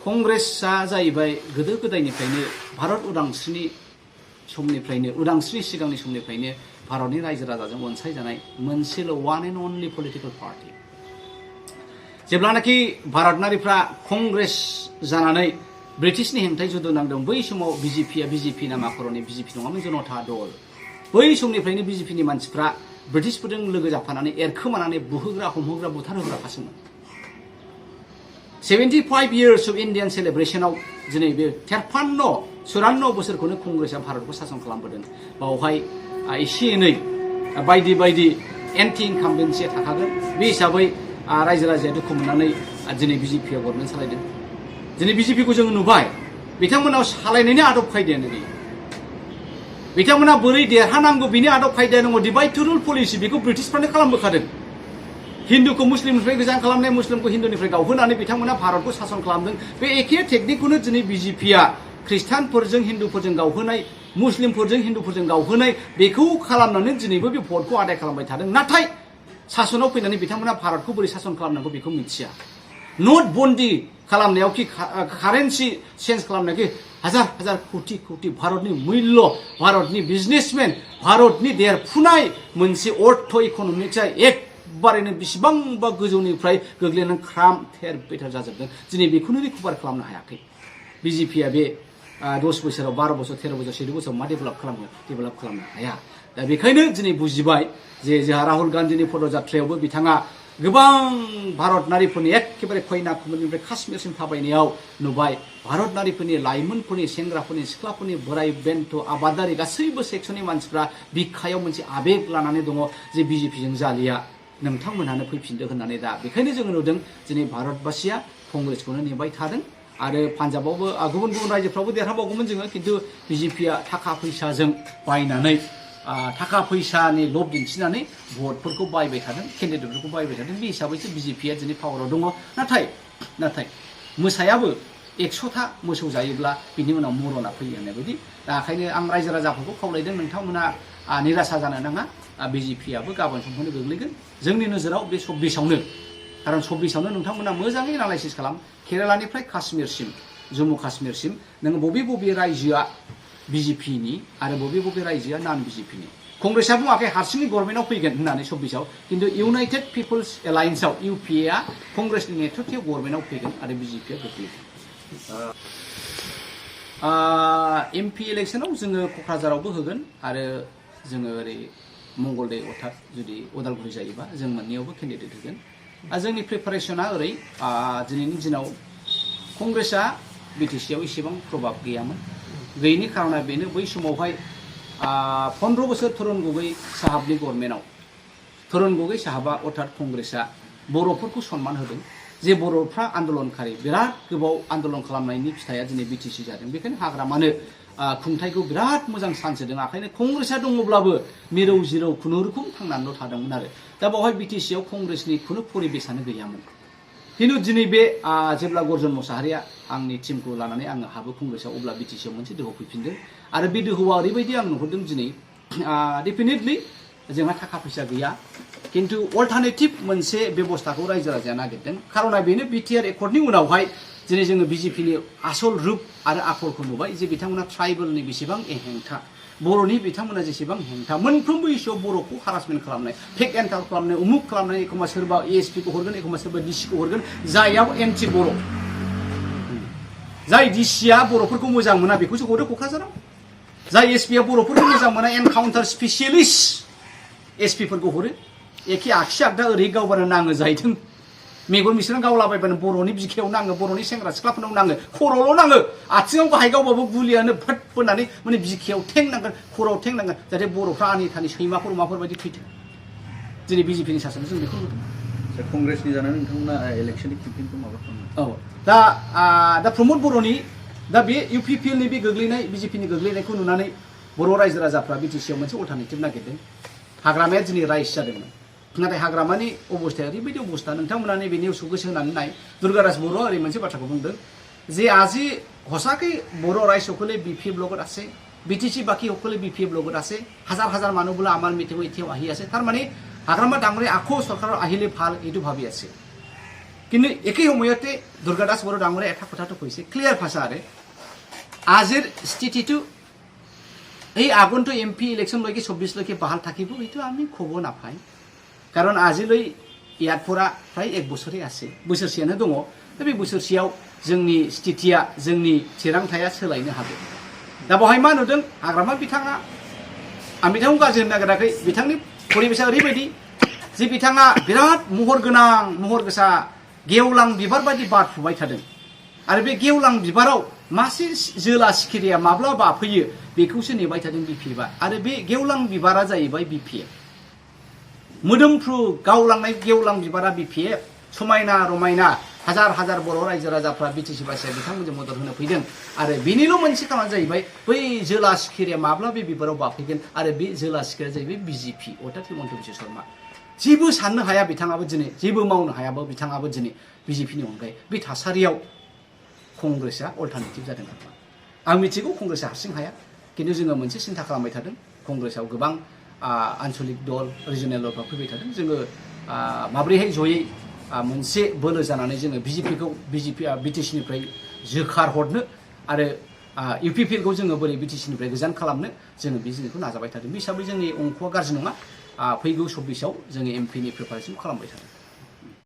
कंग्रेसआ जाहैबाय गोदो गोदायनिफ्रायनो भारत उदांस्रिनि समनिफ्रायनो उदांस्रिनि सिगांनि समनिफ्रायनो भारतनि रायजो राजाजों अनसायजानाय मोनसेल' one and only political party जेब्लानाखि भारतनारिफ्रा कंग्रेस जानानै ब्रिटिशनि हेंथायै जुद्ध नांदों बै समाव बिजेपि नामा खर'नि बिजेपि नङामोन जनता दल बै समनिफ्रायनो बिजेपिनि मानसिफ्रा ब्रिटिशफोरजों लोगो जाफानानै एरखोमानानै बुहोग्रा हमहोग्रा बुथारहोग्राखासोमोन 75 years of Indian celebrationआव दिनै बे 54 बोसोरखौनो कंग्रेसआ भारतखौ सासन खालामबोदों बावहाय एसे एनै बायदि एन्टि इनकाम्बेन्सि थाखागोन बे हिसाबै रायजो राजाया दुखु मोननानै दिनै बिजेपिआ गभर्नमेन्ट सालायदों दिनै बिजेपिखौ जों नुबाय बिथांमोनाव सालायनायनि आदब खायदायानो गैया बिथांमोना बोरै देरहानांगौ बिनि आदब खायदाया दङ डिभाइड टु रुल पलिसि बेखौ ब्रिटिशफ्रानो खालामबोखादों हिन्दुखौ मुस्लिमनिफ्राय गोजान खालामनाय मुस्लिमखौ हिन्दुनिफ्राय गावहोनानै बिथांमोना भारतखौ सासन खालामदों बे एखे टेकनिकखौनो दिनै बिजेपिआ ख्रिस्टानफोरजों हिन्दुफोरजों गावहोनाय मुस्लिमफोरजों हिन्दुफोरजों गावहोनाय बेखौ खालामनानै दिनैबो बे भटखौ आदाय खालामबाय थादों नाथाय सासनाव फैनानै बिथांमोना भारतखौ बोरै सासन खालामनांगौ बेखौ मिथिया नट बन्दी खालामनायाव कि कारेन्सि चेन्ज खालामनायाव कि हाजार कोटि भारतनि मूल्य भारतनि बिजनेसमेन भारतनि देरफुनाय मोनसे अर्थ इकनमिक्सआ एकबारैनो बेसेबांबा गोजौनिफ्राय गोग्लैनानै ख्राम थेर बेथेर जाजोबदों दिनै बेखौनो रिकभार खालामनो हायाखै बिजेपिआ बे 10 बोसोराव 12 बोसोर 13 बोसोर 14 बोसोराव मा डेभेलप खालामनो हाया दा बेखायनो दिनै बुजिबाय जे जोंहा राहुल गान्धीनि पदयात्रायावबो बिथाङा गोबां भारतनारिफोरनि एखेबारे कन्याकुमारिनिफ्राय काश्मीरसिम थाबायनायाव नुबाय भारतनारिफोरनि लाइमोनफोरनि सेंग्राफोरनि सिख्लाफोरनि बोराय बेन्थ आबादारि गासैबो सेक्सननि मानसिफ्रा बिखायाव मोनसे आबेग लानानै दङ जे बिजेपिजों जालिया नोंथांमोनहानो फैफिनदो होननानै दा बेखायनो जोङो नुदों दिनै भारतबासिया कंग्रेसखौनो नेबाय थादों आरो पान्जाबावबो गुबुन रायजोफ्रावबो देरहाबावगौमोन जोङो किन्तु बिजेपिआ थाखा फैसाजों बायनानै थाखा फैसानि लब दिन्थिनानै भटफोरखौ बायबाय थादों केन्डिडेटफोरखौ बायबाय थादों बे हिसाबैसो बिजेपिआ दिनै पावाराव दङ नाथाय मोसायाबो 100था मोसौ जायोब्ला बिनि उनाव मरना फैयो होननाय बायदि दा ओंखायनो आं रायजो राजाफोरखौ खावलायदों नोंथांमोना निराशा जानो नाङा बिजेपिआबो गाबोन समफोरनो गोग्लैगोन जोंनि नोजोराव बे 24आवनो खारन 24आवनो नोंथांमोना मोजाङै एनालाइसिस खालाम केरालानिफ्राय काश्मीरसिम जम्मु काश्मीरसिम नोङो बबे रायजोआ बिजेपिनि आरो बबे रायजोआ नन बिजेपिनि कंग्रेसआ बुङाखै हारसिङै गभर्नमेन्टआव फैगोन होननानै 24आव किन्तु इउनाइटेड पिपल्स एलायन्सआव इउपिएआ कंग्रेसनि नेतृत्वआव गभर्नमेन्टआव फैगोन आरो बिजेपिआ गोग्लैगोन एमपि इलेक्सनाव जोङो क'क्राझारावबो होगोन आरो जोङो ओरै मंगलदै अर्थात जुदि उदालगुरि जायोबा जों मोननैयावबो केन्डिडेट होगोन जोंनि प्रिपारेसना ओरै दिनैनि दिनाव कंग्रेसआ बिटिसिआव एसेबां प्रभाब गैयामोन गैयैनि खारना बेनो बै समावहाय 15 बोसोर तरुण गगৈ साहाबनि गभर्नमेन्टआव तरुण गगৈ साहाबा अर्थात कंग्रेसआ बर'फोरखौ सन्मान होदों जे बर'फ्रा आन्दलनखारि बिराद गोबाव आन्दलन खालामनायनि फिथाइया दिनै बिटिसि जादों बेखायनो हाग्रामानो खुंथायखौ बिराद मोजां सान्स होदों ओंखायनो कंग्रेसआ दङब्लाबो मिरौ जिरौ खुनुरुखुम थांनानैल' थादोंमोन आरो दा बावहाय बिटिसिआव कंग्रेसनि खुनु परिबेसानो गैयामोन किन्तु दिनै बे जेब्ला गरजन मोसाहारिया आंनि टिमखौ लानानै आङो हाबो कंग्रेसआव अब्ला बिटिसिआव मोनसे दोहौ फैफिनदों आरो बे दोहौआ ओरैबायदि आं नुहुरदों दिनै डेफिनेटलि जोंहा थाखा फैसा गैया किन्तु अल्टारनेटिभ मोनसे बेबस्थाखौ रायजो राजाया नागिरदों खारना बेनो बिटिआर एकर्डनि उनावहाय दिनै जोङो बिजेपिनि आसल रुप आरो आखलखौ नुबाय जे बिथांमोना ट्राइबेलनि बेसेबां हेंथा बर'नि बिथांमोना जेसेबां हेंथा मोनफ्रोमबो इस्युआव बर'खौ हारासमेन्ट खालामनाय फेक एन्टार खालामनाय उमुक खालामनाय एखम्बा सोरबा एएसपिखौ हरगोन एखम्बा सोरबा डिसिखौ हरगोन जायआव एन्टि बर' जाय डिसिआ बर'फोरखौ मोजां मोना बेखौसो हरो क'क्राझाराव जाय एसपिआ बर'फोरखौ मोजां मोना एनकाउन्टार स्पेसियलिस्ट एसपिफोरखौ हरो एखे आगसि आगदा ओरै गावबानो नाङो जाहैदों मेगन बिसोरनो गावलाबायबानो बर'नि बिखायाव नाङो बर'नि सेंग्रा सिख्लाफोरनाव नाङो खर'ल' नाङो आथिङाव गाहाय गावबाबो गुलियानो फट बोनानै माने बिखायाव थें नांगोन खर'आव थें नांगोन जाहाथे बर'फ्रा आनि थानि सैमाफोर माफोर बायदि थैथों दिनै बिजेपिनि सासनजों जों बेखौ नुदों कंग्रेसनि जानानै नोंथांमोना इलेक्सननि केम्पेइनखौ माबा खालामो दा प्रमद बर'नि दा बे इउपिपिएलनि बे गोग्लैनाय बिजेपिनि गोग्लैनायखौ नुनानै बर' रायजो राजाफ्रा बिटिसिआव मोनसे अल्टारनेटिभ नागिरदों हाग्रामाया दिनै राइज जादोंमोन नाथाय हाग्रामानि अबस्थाया ओरैबायदि अबस्था नोंथांमोना नैबे निउसखौ गोसो होनानै नाय दुर्गादास बर'आ ओरै मोनसे बाथ्राखौ बुंदों जे আজি সঁচাকৈ বড় ৰাইজসকলে বিপিএফ লগত আছে বিটিসি বাকীসকলে বিপিএফ লগত আছে হাজাৰ হাজাৰ মানুহ বোলে আমাৰ মিটিঙত এতিয়াও আহি আছে তাৰ মানে হাগ্ৰামা ডাঙৰে আকৌ চৰকাৰৰ আহিলে ভাল এইটো ভাবি আছে কিন্তু একই সময়তে দুর্গা দাস বড় ডাঙৰে এটা কথাটো কৈছে ক্লিয়াৰ ভাষা আৰে আজিৰ স্থিতিটো এই আগন্তুক এমপি ইলেকশ্যন লৈকে 24 লৈকে বাহাল থাকিব এইটো আমি খবৰ নাপাই কাৰণ আজিলৈ ইয়াৰ পৰা প্ৰায় 1 বছৰে আছে बोसोरसेयानो दङ दा बे बोसोरसेयाव जोंनि स्थितिया जोंनि थिरांथाया सोलायनो हागौ दा बहाय मा नुदों हाग्रामा बिथाङा आं बिथांखौ गाज्रि होननो नागिराखै बिथांनि परिबेसा ओरैबायदि जे बिथाङा बिराद महर गोनां महर गोसा गेवलां बिबार बायदि बारफुबाय थादों आरो बे गेवलां बिबाराव मासे जोला सिखिरिया माब्ला बाफैयो बेखौसो नेबाय थादों बिपिएफआ आरो बे गेवलां बिबारा जाहैबाय बिपिएफ मोदोमफ्रु गावलांनाय गेवलां बिबारा बिपिएफ समायना रमायना हाजार हाजार बर' रायजो राजाफ्रा बिटिसि बासिया बिथांमोनजों मदद होनो फैदों आरो बेनिल' मोनसे खामानि जाहैबाय बै जोला सिखिरिया माब्ला बे बिबाराव बाफैगोन आरो बे जोला सिखिरिया जाहैबाय बिजेपि अर्थात हिमन्त बिश्व शर्मा जेबो साननो हाया बिथाङाबो दिनै जेबो मावनो हायाबो बिथाङाबो दिनै बिजेपिनि अनगायै बे थासारियाव कंग्रेसआ अल्टारनेटिभ जादों आं मिथिगौ कंग्रेसआ हारसिं हाया किन्तु जोङो मोनसे सिन्था खालामबाय थादों कंग्रेसआव गोबां आन्चलिक दल रिजनेल दलफ्रा फैबाय थादों जोङो माब्रैहाय जयै मोनसे बोलो जानानै जोङो बिटिसिनिफ्राय जोखार हरनो आरो इउपिपिएलखौ जोङो बोरै बिटिसिनिफ्राय गोजान खालामनो जोङो बे जिनिसखौ नाजाबाय थादों बे हिसाबै जोंनि अंकआ गाज्रि नङा फैगौ 24आव जोङो एमपिनि प्रिपारेसन खालामबाय थादों